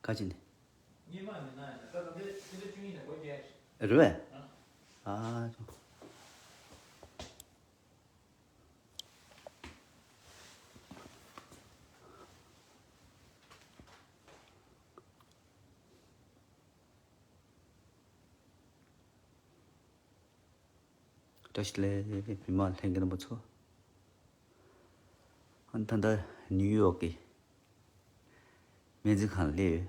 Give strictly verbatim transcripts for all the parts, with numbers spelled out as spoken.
ཁ་ཅིག་ནས། སྔོན་མ་མི་སྣང་ཡང་ད་ལྟ་འདི་ཕྱི་ཟླ་བཅུ་གཉིས་ནས་སྒོ་རྒྱག་ཡ་རེད། རེད་པས། ཨ། ཨ་ཅོ། བཀྲ་ཤིས་བདེ་ལེགས་མི་མང་ལྷན་རྒྱས་རྣམ་པ་ཚོ། ཨ་ནི་ད་ལྟ་ནིའུ་ཡོག་གི་སྨན་རྩིས་ཁང་ལ་སླེབས་ཡོད།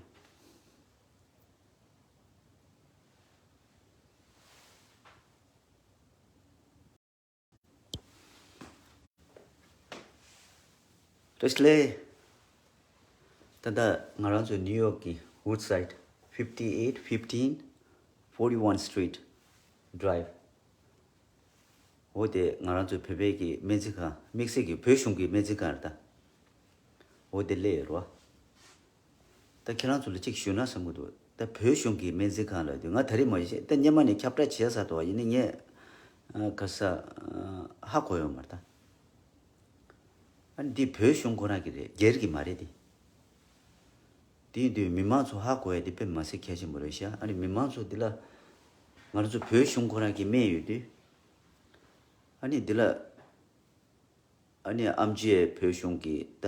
བཀྲ་ཤིས་བདེ་ལེགས། ད་ལྟ་ང་རང་ཚོ་ནིའུ་ཡོག་གི་Woodside, fifty eight fifteen forty one Street Drive. འོ་དེ་ང་རང་ཚོ་བོད་པའི་གི་སྨན་རྩིས་ཁང་། དམིགས་བསལ་གྱི་བོད་གཞུང་གི་སྨན་རྩིས་ཁང་རེད་ད། འོ་དེ་སླེབས་ཡོད་རེད་བ། ད་ཁྱེད་རང་ཚོ་ལ་གཅིག་ཞུས་ན་བསམ་གྱི་འདུག་ད་བོད་གཞུང་གི་སྨན་རྩིས་ཁང་ལབ་དུས་ང་ད་རེས་མ་གཞི་ད་སྔོན་མ་ནས་ཁྱབ་བསྒྲགས་བྱས་ཚར་འདུག་བ། ཡིན་ནའི་ངས་ཨ་ག་ས་ཨ་ཧ་གོ་ཡོད་མ་རེད་ད། ཨ་ནི་འདི་བོད་གཞུང་ཁོ་རང་གི་རེད། སྒེར་གྱི་མ་རེད་དེ། དེ་ཡིན་དུས་མི་མང་ཚོ་ཧ་གོ་ཡ་དེ་དཔེ་མ་སྲིད་གལ་ཆེན་པོ་རེད་ཤག་ཨ་ནི་མི་མང་ཚོ་འདི་ལ་ང་རང་ཚོ་བོད་གཞུང་ཁོ་རང་གི་སྨན་ཡོད་དུས། ཨ་ནི་འདི་ལ་ཨ་ནི་ཨེམ་ཆི་ཨེ་བོད་གཞུང་གི་ད་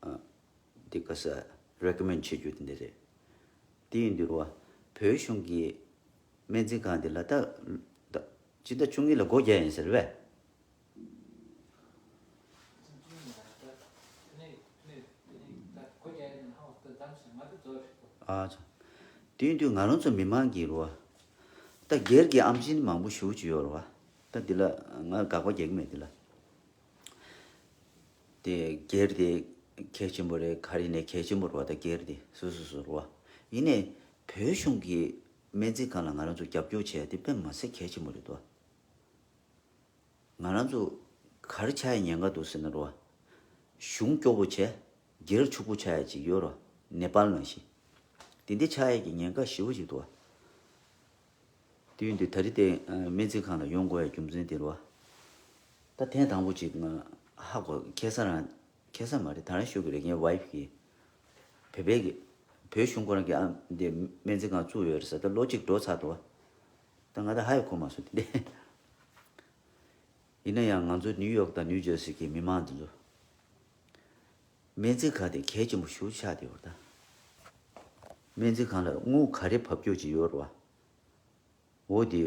ཨ་འདི་ག་ས་རེ་ཀོ་མེན་ཌི་བྱེད་རྒྱུ་དེ་འདྲ་རེད། དེ་ཡིན་དུས་རེད་བ། བོད་གཞུང་གི་སྨན་རྩིས་ཁང་འདི་ལ་ད་ད་སྤྱི་ཟླ་བཅུ་གཉིས་ལ་སྒོ་རྒྱག་ཡིན་ཟེར་བས། ཨ་ཙི། དེ་ཡིན་དུས་ང་རང་ཚོ་མི་མང་གིས་རེད་བ། ད་སྒེར་གྱི་ཨེམ་ཆི་ཨེ་མང་པོ་ཞེ་པོ་ཅིག་ཡོད་རེད་བ། ད་འདི་ལ་ང་དགག་པ་རྒྱག་གི་མེད་འདི་ལ། དེ་སྒེར་དེ་གལ་ཆེན་པོ་རེད། ག་རེ་ནས་གལ་ཆེན་པོ་རེད་བ། ད་སྒེར་དེ་སོ་སོ་སོ་རེད་བ། ཡིན་ནའི་བོད་གཞུང་གི་སྨན་རྩིས་ཁང་ལ་ང་རང་ཚོ་རྒྱབ་སྐྱོར་བྱས་དེ་དཔེ་མ་སྲིད་གལ་ཆེན་པོ་རེད་དོ། ང་རང་ཚོ་ག་རེ་ཆགས་ཡ་ཉེན་ཁ་འདུག་ཟེར་ན་རོ། གཞུང་སྐྱོ་པོ་བྱས། སྒེར་ཕྱུག་པོ་ཆགས་ཡ་ཅིག་ཡོད་རོ། ནེ་པཱལ་ནང་བཞིན། དེ་འདྲ་ཆགས་ཡ་གི་ཉེན་ཁ་ཞེ་པོ་ཅིག་འདུག་བ། དེ་ཡིན་དུས་ད་རེས་དེ་སྨན་རྩིས་ཁང་ལ་ཡོང་དགོས་ཡ་རྒྱུ་མཚན་དེ་རོ། ད་ཐེངས་དང་པོ་ཅིག་ང་ཧ་གོ། ཁ་སང་རང་། ཁ་སང་མ་རེད། ད་རང་ཞུ་གི་རེད། ངའི་ཝའེ་ཕི་གིས་བོད་པའི་གི་བོད་གཞུང་ཁོ་རང་གི་ཨ་འདི་སྨན་རྩིས་ཁང་བཙུགས་ཡོད་རེད་ཟེར། ད་ལོ་གཅིག་འགྲོ་ཚར་འདུག་བ། ད་ང་ད་ཧ་ཡང་གོ་མ་སོང་དེ་འདྲ། ཡིན་ན་ཡང་ང་ཚོ་ནིའུ་ཡོག་དང་ནིའུ་ཇར་སི་གི་མི་མང་དེ་ཚོ། སྨན་རྩིས་ཁང་དེ་གལ་ཆེན་པོ་ཞེ་པོ་ཆགས་བསྡད་ཡོད་རེད་ད། སྨན་རྩིས་ཁང་ལ་དངུལ་ག་རེ་འབབ་རྒྱུ་ཅིག་ཡོད་རེད་བ། འོ་དེ་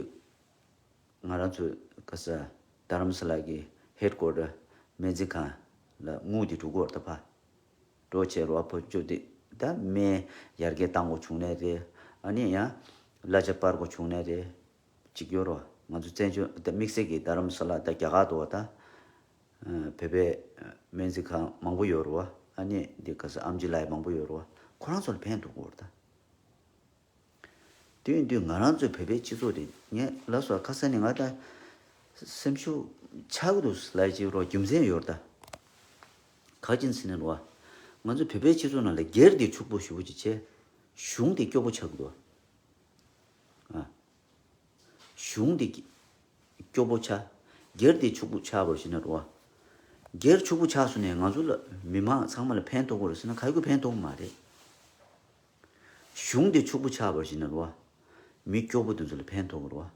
ང་རང་ཚོ་ག་ས་རྡ་རམ་ས་ལ་གི་ཧེཌ་ཀོ་ཊར་སྨན་རྩིས་ཁང་ལ་དངུལ་དེ་འགྲོ་གི་ཡོད་རེད་ད། ཕར་འགྲོ་བྱས་རེད་བ། ཕར་ཕྱོགས་དེ་ད་སྨན་ཡར་རྒྱས་གཏང་དགོས་བྱུང་ནའི་རེད། ཨ་ནི་ཡང་གླ་ཆ་སྤར་དགོས་བྱུང་ནའི་རེད། ཅིག་ཡོད་རོ། ང་ཚོ་བཙན་བྱོལ་ད་དམིགས་བསལ་གྱི་རྡ་རམ་ས་ལ་ད་རྒྱ་གར་དུ་བ་ད། བོད་པའི་སྨན་རྩིས་ཁང་མང་པོ་ཡོད་རོ། ཨ་ནི་འདི་ག་ས་ཨམ་ཆི་ལའི་མང་པོ་ཡོད་རོ། ཁོ་རང་ཚོ་ལ་ཕན་ཐོགས་ཀྱི་ཡོད་རེད་ད། དེ་ཡིན་དུས་ང་རང་ཚོའི་བོད་པའི་སྤྱི་ཚོགས་དེ་ངས་ལབ་སོང་། ཁ་སང་ནས་ང་ད་སེམས་ཤུགས་ཆག་གི་འདུག་ལབ་ཅིག་རོ། རྒྱུ་མཚན་ཡོད་རེད་ད། ག་ཅིན་ཟེར་ན་རོ། ང་ཚོ་བོད་པའི་སྤྱི་ཚོགས་ནང་ལ་སྒེར་དེ་ཕྱུག་པོ་ཞེ་པོ་ཅིག་བྱས། གཞུང་དེ་སྐྱོ་པོ་ཆགས་ཀྱི་འདུག་ཨ། གཞུང་དེ་སྐྱོ་པོ་ཆགས། སྒེར་དེ་ཕྱུག་པོ་ཆགས་པར་བྱས་ན་རོ། སྒེར་ཕྱུག་པོ་ཆགས་སོང་ནས་ང་ཚོ་ལ་མི་མང་ཚང་མ་ལ་ཕན་ཐོགས་ཀྱི་རེད་ཟེར་ན་ག་གི་ཕན་ཐོགས་ཀྱི་མ་རེད། གཞུང་དེ་ཕྱུག་པོ་ཆགས་པར་བྱས་ན་རོ། མི་སྐྱོ་པོ་དེ་ཚོ་ལ་ཕན་ཐོགས་ཀྱི་རེད་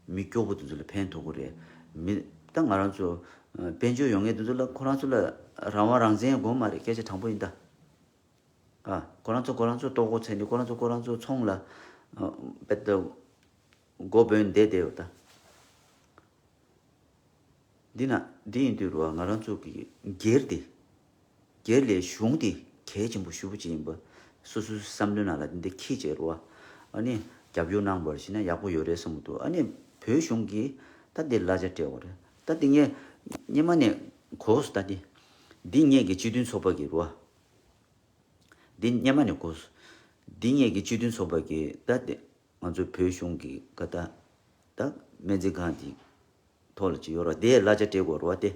བ། མི་སྐྱོ་པོ་དེ་ཚོ་ལ་ཕན་ཐོགས་ཀྱི་རེད། མི་ད་ང་རང་ཚོ་ཨ་དཔལ་འབྱོར་ཡོད་མཁན་དེ་ཚོ་ལ་ཁོ་རང་ཚོ་ལ་རང་དབང་རང་བཙན་དགོས་མ་རེད། སྐད་ཆ་དྲང་པོ་ཡིན་ད། ཨ་ཁོ་རང་ཚོ་ཁོ་རང་ཚོ་ལྟོ་གོས་ཚད་འདི་ཁོ་རང་ཚོ་ཁོ་རང་ཚོ་ཚོང་ལ་ཨ་དཔེ་ད་མགོ་འབོན་བསྡད་བསྡད་ཡོད་ད། འདི་ན་འདི་ཡིན་དུས་རོ། ང་རང་ཚོ་གི་སྒེར་དེ། སྒེར་ལས་གཞུང་དེ་གལ་ཆེན་པོ་ཞེ་པོ་ཅིག་ཡིན་པ་སོ་སོའི་བསམ་བློའི་ནང་ལ་འདི་འདྲ་འཁྱེར་བྱས་རོ། ཨ་ནི་རྒྱབ་སྐྱོར་གནང་བར་བྱས་ན་ཡག་པོ་ཡོད་རེད་བསམ་གྱི་འདུག་ཨ་ནི་བོད་གཞུང་གིས་ད་འདི་གླ་ཆ་སྤྲད་པ་རེད། ད་འདི་ངས་སྔོན་མ་ནས་གོ་སོང་། ད་འདི་འདི་ངེད་ཀྱི་སྤྱི་མཐུན་ཚོགས་པ་གི་རོ། འདི་སྔོན་མ་ནས་གོ་སོང་། འདི་ངེད་ཀྱི་སྤྱི་མཐུན་ཚོགས་པ་གི་ད་འདི་ང་ཚོ་བོད་གཞུང་གི་ག་ད་ད་སྨན་རྩིས་ཁང་འདི་ཐོག་ལ་ཅིག་ཡོད་ར། དེ་གླ་ཆ་སྤྲད་དགོས་རེད་བ། དེ་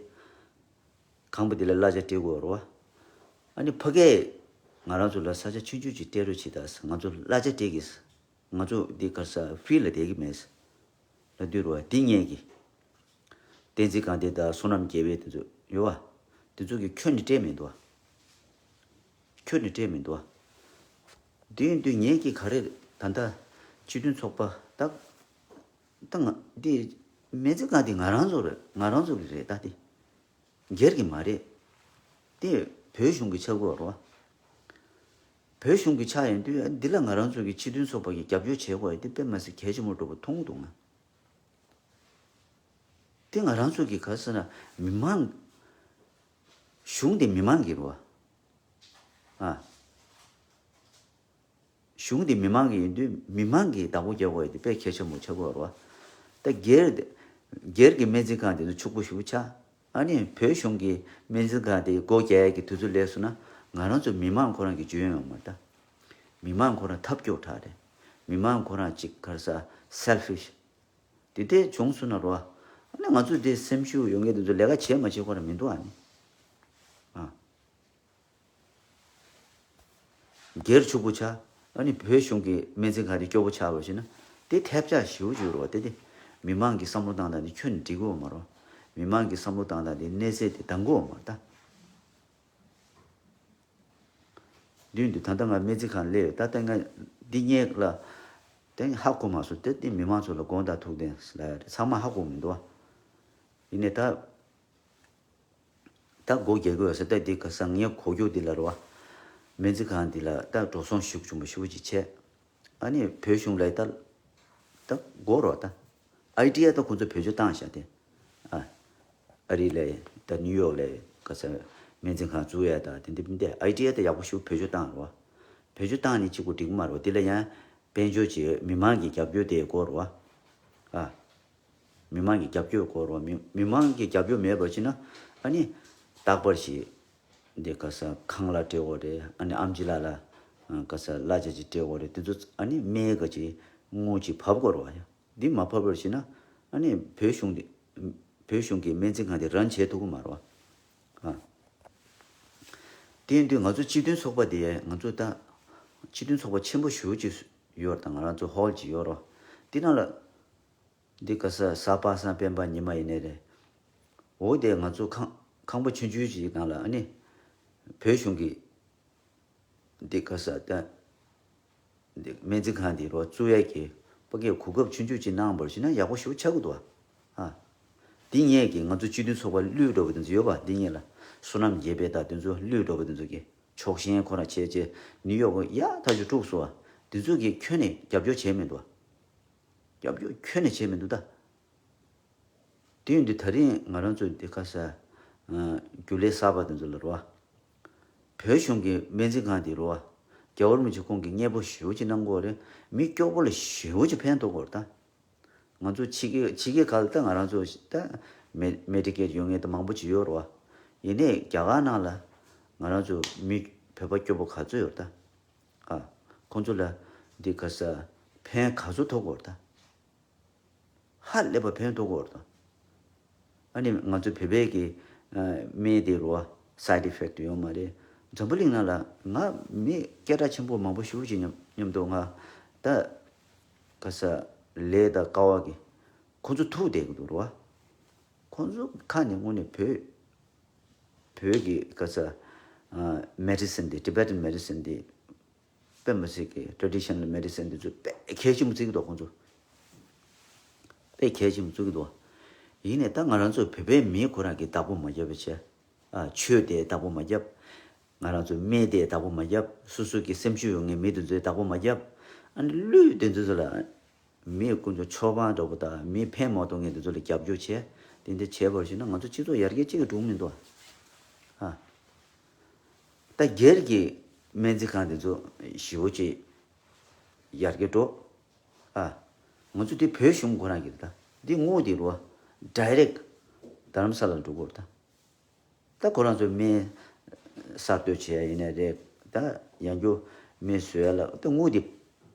ཁང་པ་འདི་ལ་གླ་ཆ་སྤྲད་དགོས་རེད་བ། ཨ་ནི་ཕ་གིས་ང་རང་ཚོ་ལ་ས་ཆ་ཆུང་ཆུང་ཅིག་སྤྲད་རོགས་བྱེད་ད་ཟེར། ང་ཚོ་གླ་ཆ་སྤྲད་གི་ཟེར། ང་ཚོ་འདི་ག་ས་ཧྥི་རི་ལ་བསྡད་གི་མེད་ཟེར་ལབ་དུས་རེད་བ། འདི་ངེད་ཀྱི་བསྟན་འཛིན་དགའ་ལྡན་དང་བསོད་ནམས་རྒྱལ་བའི་དེ་ཚོ་ཡོད་བ། དེ་ཚོ་གིས་ཁྱོན་ནས་སྤྲད་མི་འདུག་བ། ཁྱོན་ནས་སྤྲད་མི་འདུག་ཨ། དེ་ཡིན་དུས་ངས་ཀྱིས་ག་རེ་ད་ལྟ་སྤྱི་མཐུན་ཚོགས་པ་ད་ད་ང་འདི་སྨན་རྩིས་ཁང་འདི་ང་རང་ཚོ་རེད། ང་རང་ཚོ་གི་རེད་ད་དེ། སྒེར་གྱི་མ་རེད། དེ་བོད་གཞུང་གི་ཆགས་དགོས་རེད་བ། བོད་གཞུང་གི་ཆགས་ཡིན་དུས་འདི་ལ་ང་རང་ཚོ་གི་སྤྱི་མཐུན་ཚོགས་པ་གི་རྒྱབ་སྐྱོར་བྱེད་དགོས་ཡ་དེ་དཔེ་མ་སྲིད་གལ་ཆེན་པོ་འགྲོ་པ་མཐོང་འདུག་ང་། དེ་ང་རང་ཚོ་གི་ག་ཟེར་ན་མི་མང་། གཞུང་དེ་མི་མང་གི་རེད་བ། ཨ། གཞུང་དེ་མི་མང་གི་ཡིན་དུས་མི་མང་གིས་བདག་པོ་རྒྱག་དགོས་ཡ་དེ་དཔེ་གལ་ཆེན་པོ་ཆགས་དགོས་རེད་བ། ད་སྒེར་སྒེར་གྱི་སྨན་རྩིས་ཁང་དེ་ཚོ་ཕྱུག་པོ་ཞེ་པོ་ཆགས། ཨ་ནི་བོད་གཞུང་གི་སྨན་རྩིས་ཁང་དེ་སྒོ་རྒྱག་ཡ་གི་དུས་ཚོད་སླེབས་སོང་ན་ང་རང་ཚོ་མི་མང་ཁོ་རང་གི་འཇོན་ཡོང་མ་རེད་ད། མི་མང་ཁོ་རང་ཐབས་སྐྱོ་དྲགས་རེད། མི་མང་ཁོ་རང་ཅིག་ག་རེ་ཟ་selfish། དེ་འདྲ་བྱུང་སོང་ན་རོ། ཨ་ནི་ང་ཚོ་དེ་སེམས་ཤུགས་ཡོད་མཁན་དེ་ཚོ་ལས་ཀ་བྱེད་མ་བྱེད་ཁོ་རང་མི་འདུག་ཨ་ནི། ཨ། སྒེར་ཕྱུག་པོ་ཆགས། ཨ་ནི་བོད་གཞུང་གི་སྨན་རྩིས་ཁང་དེ་སྐྱོ་པོ་ཆགས་པ་ཞིག་ན་དེ་ཐབས་ཆག་ཞེ་པོ་ཅིག་རེད་བ། དེ་དེ་མི་མང་གི་བསམ་བློ་བཏང་སྟངས་དེ་ཁྱོན་ནས་འགྲིག་གི་ཡོད་མ་རེད། མི་མང་གི་བསམ་བློ་བཏང་སྟངས་དེ་གནས་ཚད་དེ་འདང་གི་ཡོད་མ་རེད་ད། མདུན་དུ་ད་ལྟ་ང་སྨན་རྩིས་ཁང་སླེབས་ད་ལྟ་ང་འདི་སྔོན་ལ་དེ་ཧ་གོ་མ་སོང་། དེ་དེ་མི་མང་ཚོ་ལ་དགོངས་དག་ཐུགས་བདེན་ལབ་ཡ་རེད། ཚང་མ་ཧ་གོ་མི་འདུག་བ། ཡིན་ནའི་ད། ད་སྒོ་རྒྱག་དགོས་ཟེར་ད་འདི་ག་ས་ངའི་གོ་རྒྱུ་འདི་ལ་རེད་བ། སྨན་རྩིས་ཁང་འདི་ལ་ད་འགྲོ་སོང་ཞིག་བྱུང་བ་ཞེ་པོ་ཅིག་བྱས། ཨ་ནི་བོད་གཞུང་ལ་ད་ད་སྒོ་རོགས་ད། ཨའི་ཌི་ཡ་ད་ཁོ་ཚོ་བེད་སྤྱོད་བཏང་བཞག་སྟེ། ཨ། ཨ་རི་ལ་ད་ནིའུ་ཡོག་ལ་ག་ས་སྨན་རྩིས་ཁང་བཙུགས་ཡ་ད་དེ་འདི་མི་འདི་ཨའི་ཌི་ཡ་ད་ཡག་པོ་ཞེ་པོ་བེད་སྤྱོད་བཏང་རེད་བ། བེད་སྤྱོད་བཏང་ནི་གཅིག་པོ་འགྲིག་མ་རེད་བ། འདི་ལ་ཡང་དཔལ་འབྱོར་གྱི་མི་མང་གི་རྒྱབ་སྐྱོར་དེ་དགོས་རེད་བ། ཨ། མི་མང་གི་རྒྱབ་སྐྱོར་དགོས་རེད་བ། མི་མི་མང་གི་རྒྱབ་སྐྱོར་མེད་པར་བྱས་ན་ཨ་ནི་རྟག་པར་ཞིག་འདི་ག་ས་ཁང་གླ་སྤྲད་དགོས་རེད། ཨ་ནི་ཨམ་ཆི་ལགས་ལ་ག་ས་གླ་ཆ་ཅིག་སྤྲད་དགོས་རེད། དེ་ཚོ་ཨ་ནི་སྨན་ག་ཅིག་དངུལ་ཅིག་བབས་དགོས་རེད་བ། ཡ་འདི་མ་བབས་པར་བྱས་ན་ཨ་ནི་བོད་གཞུང་འདི་བོད་གཞུང་གི་སྨན་རྩིས་ཁང་དེ་རན་བྱེད་ཐུབ་ཀྱི་མ་རེད་བ། ཨ། དེ་ཡིན་དུས་ང་ཚོ་སྤྱི་མཐུན་ཚོགས་པ་དེ་ང་ཚོ་ད་སྤྱི་མཐུན་ཚོགས་པ་ཆེན་པོ་ཞེ་པོ་ཅིག་ཡོད་རེད། ད་ང་རང་ཚོ་ཧོལ་ཅིག་ཡོད་རེད་བ། དེ་ནང་ལ། འདི་ག་ས་གཟའ་པ་སངས་སྤེན་པ་ཉི་མ་ཡིན་ནའི་རེད། འོ་དེ་ང་ཚོ་ཁང་ཁང་པ་ཆུང་ཆུང་ཅིག་ནང་ལ་ཨ་ནི་བོད་གཞུང་གི་འདི་ག་ས་ད་འདི་སྨན་རྩིས་ཁང་འདི་རོ་བཙུགས་ཡས་ཀྱི་ཕ་གིའི་གོ་སྐབས་ཆུང་ཆུང་ཅིག་གནང་བར་ཞུ་ན་ཡག་པོ་ཞེ་པོ་ཆགས་ཀྱི་འདུག་ཨ། འདི་ངས་ཀྱི་ང་ཚོ་སྤྱི་མཐུན་ཚོགས་པ་བློས་འགྲོ་བ་དེ་ཚོ་ཡོད་པ། འདི་ངས་ལ་བསོད་ནམས་རྒྱས་པའི་དང་དེ་ཚོ་བློས་འགྲོ་བ་དེ་ཚོ་གི་ཕྱོགས་ཞེན་ཁོ་རང་བྱས་བྱས་ནིའུ་ཡོག་གི་ཡ་ཐག་ཆོད་དཀྲུགས་སོང་བ། དེ་ཚོ་གི་ཁྱོན་ནས་རྒྱབ་སྐྱོར་བྱས་མི་འདུག་ཨ། རྒྱབ་སྐྱོར་ཁྱོན་ནས་བྱས་མི་འདུག་ད། དེ་ཡིན་དུས་ད་རིང་ང་རང་ཚོ་འདི་ག་ས་རྒྱུན་ལས་གསར་པ་དེ་ཚོ་ལ་རོ། བོད་གཞུང་གི་སྨན་རྩིས་ཁང་དེ་རོ། རྒྱལ་བ་རིན་པོ་ཆེ་ཁོང་གིས་མཉེས་པོ་ཞེ་པོ་ཅིག་གནང་གི་ཡོད་རེད། མི་སྐྱོ་པོ་ལ་ཞེ་པོ་ཅིག་ཕན་ཐོགས་ཀྱི་ཡོད་རེད་ད། ང་ཚོ་ཕྱི་རྒྱལ་ཕྱི་རྒྱལ་ཁག་ལ་ད་ང་རང་ཚོ་ད་མེ་མེ་ཌི་ཀེཌ་ཡོད་མཁན་ད་མང་པོ་ཅིག་ཡོད་རེད་བ། ཡིན་ནའི་རྒྱ་གར་ནང་ལ་ང་རང་ཚོ་མི་བོད་པ་སྐྱོ་པོ་ག་ཚོད་ཡོད་རེད་ད། ཨ། ཁོང་ཚོ་ལ་འདི་ག་ས་ཕན་ག་ཚོད་ཐོགས་ཀྱི་ཡོད་རེད་ད། ཧ་ལས་པ་ཕན་ཐོགས་ཀྱི་ཡོད་རེད་ད། ཨ་ནི་ང་ཚོ་བོད་པའི་གི་ཨ་སྨན་དེ་རོ་སའེ་ཌི་ཨི་ཕེག་ཊི་ཡོད་མ་རེད། འཛམ་བུ་གླིང་ནང་ལ་ང་མི་སྐད་གྲགས་ཆེན་པོ་མང་པོ་ཞེ་པོ་ཅིག་མཉམ་མཉམ་དུ་ང་ད་ག་ས་ལས་དང་དཀའ་བ་གི་ཁོང་ཚོ་ཐུག་བསྡད་ཀྱི་འདུག་རོ། ཁོང་ཚོ་ཁ་ནས་དངོས་གནས་བོད་བོད་ཀྱི་ག་ས་ཨ་མེ་ཌི་སིན་དེ་ཊི་བེ་ཊན་མེ་ཌི་སིན་དེ་དཔེ་མི་སྲིད་ཀྱི་ཊེ་རེ་ཌི་ཤ་ནལ་མེ་ཌི་སིན་དེ་ཚོ་དཔེ་གལ་ཆེན་པོ་བརྩི་གི་འདུག་ཁོང་ཚོ་དཔེ་གལ་ཆེན་པོ་བརྩི་གི་འདུག་ཡིན་ནའི་ད་ང་རང་ཚོ་བོད་པའི་མི་ཁོ་རང་གིས་བདག་པོ་མ་བརྒྱབ་པ་བྱས། ཨ་ཆོས་དེ་བདག་པོ་མ་བརྒྱབ། ང་རང་ཚོ་སྨན་དེ་བདག་པོ་མ་བརྒྱབ། སོ་སོ་གི་སེམས་ཤུགས་ཡོད་མཁན་མི་དེ་ཚོས་བདག་པོ་མ་བརྒྱབ། ཨ་ནི་ལུས་དེ་ཚོ་ལ། མི་ཀུན་ཚོ་ཆོས་དབང་འདྲ་པོ་དང་མི་ཕན་མ་ཐོགས་མཁན་དེ་ཚོ་ལ་རྒྱབ་སྐྱོར་བྱས། དེ་འདྲ་བྱས་པར་ཞུས་ན་ང་ཚོ་སྤྱི་ཚོགས་ཡར་རྒྱས་གཅིག་གི་འགྲོ་གི་མི་འདུག་ཨ། ད་སྒེར་གྱི་སྨན་རྩིས་ཁང་དེ་ཚོ་ཞེ་པོ་ཅིག་ཡར་རྒྱས་འགྲོ། ཨ། ང་ཚོ་དེ་བོད་གཞུང་ཁོ་རང་གི་རེད་ད། འདི་དངུལ་དེ་རོ་ཌའི་རེག་རྡ་རམ་ས་ལར་འགྲོ་གི་རེད་ད། ད་ཁོ་རང་ཚོ་སྨན་གསར་གཏོད་བྱས་ཡིན་ནའི་རེད། ད་ཡང་རྒྱུ་སྨན་བཟོ་ཡ་ལ་ད་དངུལ་དེ་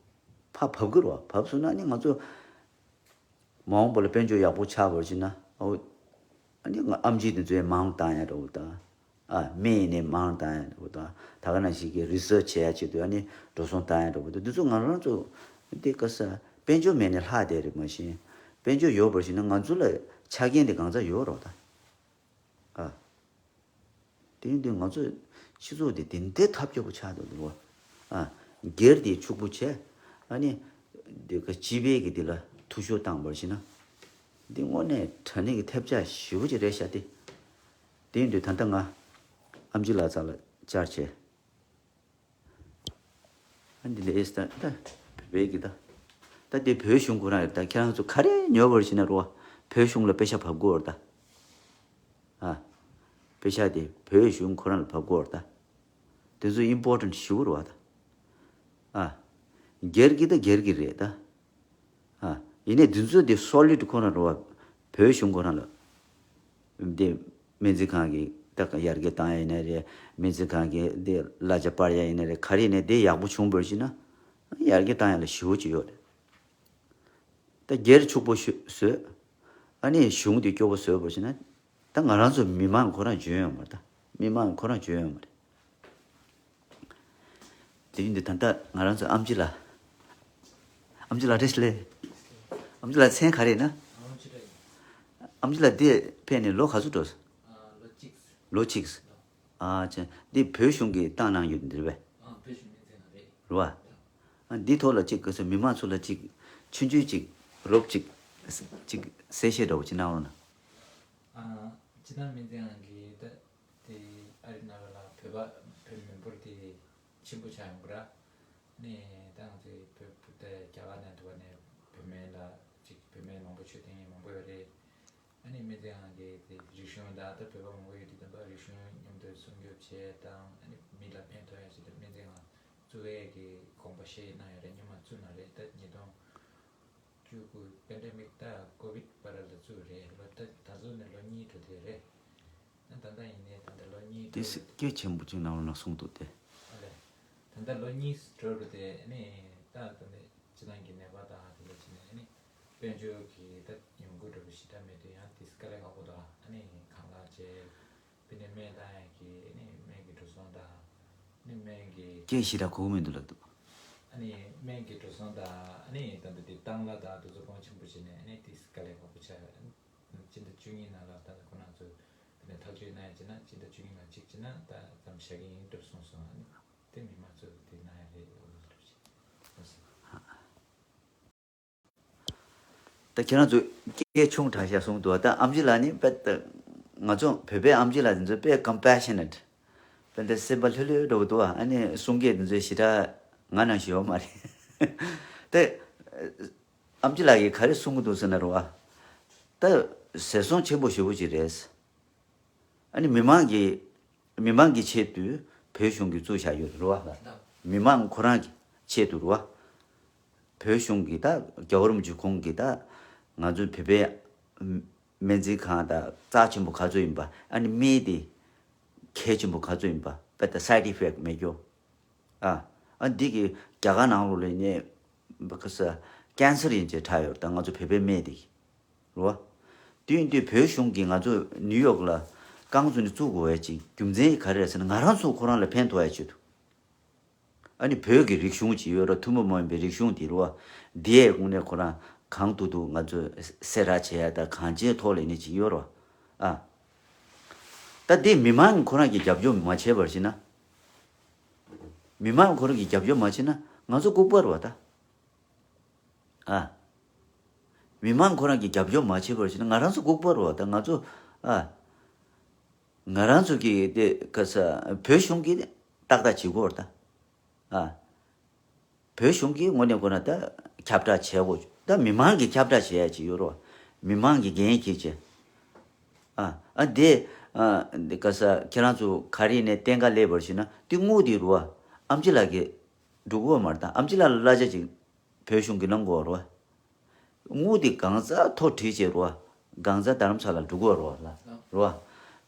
ཕར་བབས་ཀྱི་རེད་བ། བབས་སོང་ན་ནི་ང་ཚོ་མ་འོངས་པ་ལ་དཔལ་འབྱོར་ཡག་པོ་ཆགས་པར་བྱས་ན་ཨོ་ཨ་ནི་ང་ཨེམ་ཆི་དེ་ཚོའི་མང་བཏང་ཡ་འདྲ་པོ་དང་། ཨ་སྨན་ཡིན་ནའི་མང་བཏང་ཡ་འདྲ་པོ་དང་། ད་ག་ནང་བཞིན་གྱི་རི་སར་ཆི་བྱེད་ཡ་ཆེད་དུ་ཨ་ནི་འགྲོ་སོང་བཏང་ཡ་འདྲ་པོ་དང་། འདི་ཚོ་ང་རང་ཚོ་འདི་ག་ས་དཔལ་འབྱོར་མེད་ནས་ལྷག་བསྡད་རེད། མ་གཞི་དཔལ་འབྱོར་ཡོད་པར་བྱས་ན་ང་ཚོ་ལ་ཆ་རྐྱེན་དེ་གང་ཚང་ཡོད་རེད་བ་ད། ཨ། དེ་ཡིན་དུས་ང་ཚོས་ སྤྱི་ཚོགས་དེ་དེ་འདྲའི་ཐབས་སྐྱོ་པོ་ཆགས་འདུག་འདུག་བ། ཨ། སྒེར་དེ་ཕྱུག་པོ་བྱས། ཨ་ནི། དེ་ག་སྤྱི་པའི་གི་དེ་ལ་འཐུས་ཤོར་བཏང་བར་ཞིག་ན། འདི་དངོས་གནས་དྲང་གནས་ཀྱི་ཐེབས་ཆག་ཞེ་པོ་ཅིག་རེད་ཤག་སྟེ། དེ་ཡིན་དུས་ད་ལྟ་ང་ཨམ་ཆི་ལགས་རྩ་ལ་བཅར་བྱས། ཨ་འདི་ལས་ཨེ་སི་ད་ད་བོད་པའི་གི་ད། ད་དེ་བོད་གཞུང་ཁོ་རང་རེད། ད་ཁྱེད་རང་ཚོ་ག་རེ་ཉོ་བར་ཞིག་ན་རོ། བོད་གཞུང་ལ་པེ་ཤ་བབས་དགོས་ར་ད། ཨ། པེ་ཤ་དེ་བོད་གཞུང་ཁོ་རང་ལ་བབས་དགོས་ར་ད། དེ་ཚོ་ཨིམ་པོར་ཊེན་ཊི་ཞེ་པོ་རེད་བ་ད། ཨ། སྒེར་གྱི་ད་སྒེར་གྱི་རེད་ད། ཨ། ཡིན་ནའི་འདི་ཚོ་དེ་སོ་ལིཌ་ཁོ་རང་རེད་བ། བོད་གཞུང་ཁོ་རང་ལ། དེ་སྨན་རྩིས་ཁང་གི་ད་ཡར་རྒྱས་བཏང་ཡ་ཡིན་ན་རེད། སྨན་རྩིས་ཁང་གི་དེ་གླ་ཆ་སྤར་ཡ་ཡིན་ན་རེད། ག་རེ་ཡིན་ནའི་དེ་ཡག་པོ་བྱུང་བར་ཞིག་ན། ཡར་རྒྱས་བཏང་ཡ་ལ་ཞེ་པོ་ཅིག་ཡོད་རེད། ད་སྒེར་ཕྱུག་པོ་ཤོས་བཟོས། ཨ་ནི་གཞུང་དེ་སྐྱོ་པོ་བཟོས་པ་ཞིག་ན། ད་ང་རང་ཚོ་མི་མང་ཁོ་རང་འཇོན་ཡོང་མ་རེད་ད། མི་མང་ཁོ་རང་འཇོན་ཡོང་མ་རེད། དེ་ཡིན་དུས་ད་ལྟ་ང་རང་ཚོ་ཨམ་ཆི་ལགས། ཨམ་ཆི་ལགས་རེད་ལེ། ཨམ་ཆི་ལགས་མཚན་ག་རེ་ཡིན་ན། ཨམ་ཆི་ལགས་འདི་ཕེབས་ནས་ལོ་ག་ཚོད་འགྲོ། ལོ་གཅིག་ཨ་ཅེ། འདི་བོད་གཞུང་གིས་བཏང་གནང་ཡོད་འདི་རེད་པས། རེད་བ། ཨ་འདི་ཐོག་ལ་གཅིག་ག་ཚོད་མི་མང་ཚོ་ལ་གཅིག་ཆུང་ཆུང་གཅིག་རོབ་གཅིག་གཅིག་གསལ་བཤད་འདྲ་བོ་ཅིག་གནང་རོགས་གནང་། ཨ། སྤྱི་བཏང་སྨན་རྩིས་ཁང་གིས་ད་དེ་ཨ་རི་ནང་ལ་བོད་པ་བོད་མི་འབོར་དེ་ཆེན་པོ་ཆགས་ཡོང་གི་ར། ནས་ད་ང་ཚོའི་བོད་བོད་དེ་རྒྱ་གར་ནང་འདུག་པ་ནས་བོད་སྨན་ལ་ཅིག་བོད་སྨན་མང་པོ་མཆོད་མཁན་མང་པོ་ཡོད་རེད། ཨ་ནི་སྨན་རྩིས་ཁང་གིས་དེ་རིག་གཞུང་ད་ལྟ་བོད་པ་མང་པོ་ཡོད་དུས་ཙམ་པ་རིག་གཞུང་མཉམ་དུ་སྲུང་སྐྱོབ་བྱས་དང་ཨ་ནི་མི་ལ་ཕན་ཐོགས་ཡ་ཞིག་ད་སྨན་རྩིས་ཁང་བཙུགས་ཡས་ཀྱི་དགོངས་པ་བཞེས་གནང་ཡོད་རེད། སྔོན་མ་བཙུགས་གནང་རེད། ད་ཉིས་སྟོང་བཅུ་དགུ་པེན་ཌེ་མིག་ད་ཀོ་བིད་བར་ལ་བཙུགས་རེད། ལོ་ད་ད་གཟོད་ནས་ལོ་གཉིས་འགྲོ་དེ་རེད། ད་ད་ལྟ་ཡིན་ནའི་ད་ལྟ་ལོ་གཉིས་དེ་འགྲོ་སྐད་ཆེན་པོ་ཅིག་ནང་ལ་གསུངས་འདུག་སྟེ། ཨ་ལས། ད་ལྟ་ལོ་གཉིས་འགྲོ་རུ་དེ་ནི་ད་ད་ནི་སྤྱི་བཏང་གི་ནད་པ་དང་དེ་ལ་ཕྱིན་ནས་ནི་དཔལ་འབྱོར་གྱི་ད་ཡོང་སྒོ་འགྲོ་རུ་ཞེ་དྲག་མེད་དུས་ཡང་དེ་དཀའ་ལས་ཁག་པོ་དང་ཨ་ནི་གང་ལ་བྱས། དཔེར་ན་སྨན་བཏང་ཡག་གི་ཨ་ནི་སྨན་གྱི་འགྲོ་སོང་དང་ཨ་ནི་སྨན་གྱི་སྐད་ཞེ་དྲག་གོ་གི་མི་འདུག་ལབ་འདུག་ཨ་ནི་སྨན་གྱི་འགྲོ་སོང་དང་ཨ་ནི་ད་ལྟ་དེ་བཏང་གླ་དང་དེ་ཚོ་གོང་ཆེན་པོ་བྱས་ནས་ཨ་ནི་དེ་དཀའ་ལས་ཁག་པོ་ཆགས། སྤྱི་ཟླ་བཅུ་གཉིས་ནང་ལ་ད་ལྟ་ཁོ་རང་ཚོས་དེ་ནས་ཐག་གཅོད་གནང་ཡ་བྱས་ན་སྤྱི་ཟླ་བཅུ་གཉིས་ནང་གཅིག་བྱས་ན་ད་ཙམ་བཞག་གི་ཡིན་འགྲུབ་སོང་སོང་ཨ་ནི་དེ་མི་མང་ཚོས་དེ་གནང་ཡ་རེད་འགྲུབ་བྱས། ད་ཁྱེད་རང་ཚོས་སྐད་ཆུང་དྲགས་ཤག་གསུངས་འདུག་ད་ཨམ་ཆི་ལགས་ནི་དཔེ་ད་ང་ཚོ་བོད་པའི་ཨམ་ཆི་ལགས་འདི་ཚོ་དཔེ་ཀམ་པེ་ཤ་ནེ་ཊི། དཔེ་འདི་སེམས་པ་ལྷོད་ལྷོད་འགྲོ་གི་འདུག་ཨ་ནི་གསུང་སྐད་འདི་ཚོ་ཞེ་དྲག་ང་ནང་བཞིན་ཡོད་མ་རེད། དེ་ཨམ་ཆི་ལགས་ཀྱིས་ག་རེ་གསུང་གི་འདུག་ཟེར་ན་རེད་བ། ད་ཟད་སོང་ཆེན་པོ་ཞེ་པོ་ཅིག་རེད། ཨ་ནི་མི་མང་གི་མི་མང་གི་ཆེད་དུ་བོད་གཞུང་གིས་བཙུགས་བཞག་ཡོད་རེད་བ། མི་མང་ཁོ་རང་གི་ཆེད་དུ་རེད་བ། བོད་གཞུང་གིས་ད་རྒྱལ་བ་རིན་པོ་ཆེ་ཁོང་གིས་ད་ང་ཚོའི་བོད་པའི་སྨན་རྩིས་ཁང་ད་རྩ་ཆེན་པོ་ག་ཚོད་ཡིན་པ། ཨ་ནི་སྨན་དེ་གལ་ཆེན་པོ་ག་ཚོད་ཡིན་པ། དཔེ་ད་སའེ་ཌི་ཨི་ཕེག་མེད་རྒྱུ། ཨ། ཨ་འདི་གི་རྒྱ་གར་ནང་ལོགས་ལ་ནས་ཁ་ས་ཀན་སར་ཡིན་ཅེས་གྲགས་ཡོད་ད་ང་ཚོ་བོད་པའི་སྨན་དེ་གི་རེད་བ། དུས་དུས་བོད་གཞུང་གིས་ང་ཚོ་ནིའུ་ཡོག་ལ་རྐང་བཙུགས་ནས་བཙུགས་དགོས་པའི་ཅིག་རྒྱུ་མཚན་ག་རེ་རེད་ཟེར་ན་ང་རང་ཚོ་ཁོ་རང་ལ་ཕན་ཐོགས་ཡ་ཆེད་དུ། ཨ་ནི་བོད་ཀྱི་རིག་གཞུང་ཅིག་ཡོད་ར་ཐུན་མོང་མ་ཡིན་པའི་རིག་གཞུང་དེ་རེད་བ། འདི་ཡའི་དངོས་གནས་ཁོ་རང་གང་ཐུབ་ཐུབ་ང་ཚོས་སེ་ར་བྱེད་ཡ་ད་གང་ཅིའི་ཐོག་ལ་ནི་ཅིག་ཡོད་ར། ཨ། ད་དེ་མི་མང་ཁོ་རང་གིས་རྒྱབ་སྐྱོར་མ་བྱས་པར་ཞིག་ན། མི་མང་ཁོ་རང་གིས་རྒྱབ་སྐྱོར་མ་བྱས་ན་ང་ཚོ་ལྐུགས་པ་རེད་བ་ད། ཨ། མི་མང་ཁོ་རང་གིས་རྒྱབ་སྐྱོར་མ་བྱས་པར་ཞིག་ན་ང་རང་ཚོ་ལྐུགས་པ་རེད་བ་ད་ང་ཚོ། ཨ། ང་རང་ཚོ་གི་དེ་ག་ས་བོད་གཞུང་གིས་ཏག་ཏག་བྱེད་དགོས་རེད་ད། ཨ། བོད་གཞུང་གིས་དངོས་གནས་ཁོ་ན་ད་ཁྱབ་བསྒྲགས་བྱས་དགོས་ད་མི་མང་གིས་ཁྱབ་བསྒྲགས་བྱེད་ཡ་ཅིག་ཡོད་རེད་བ། མི་མང་གིས་འགན་འཁྱེར་བྱས། ཨ། ཨ་དེ། ཨ་དེ་ག་ས་ཁྱེད་རང་ཚོ་ག་རེ་ནས་གཏན་འཁེལ་སླེབས་པར་ཞིག་ན་དེ་དངུལ་དེ་རེད་བ། ཨམ་ཆི་ལགས་ཀྱིས་སྒྲུབ་དགོས་མ་རེད་ད་ཨམ་ཆི་ལགས་ལ་གླ་ཆ་ཅིག་བོད་གཞུང་གིས་གནང་དགོས་རེད་བ། དངུལ་དེ་གང་ཟག་ཐོ་བྲིས་བྱས་རེད་བ། གང་ཟག་རྡ་རམ་ས་ལ་འགྲོ་དགོས་རེད་བ་ལ། རེད་བ།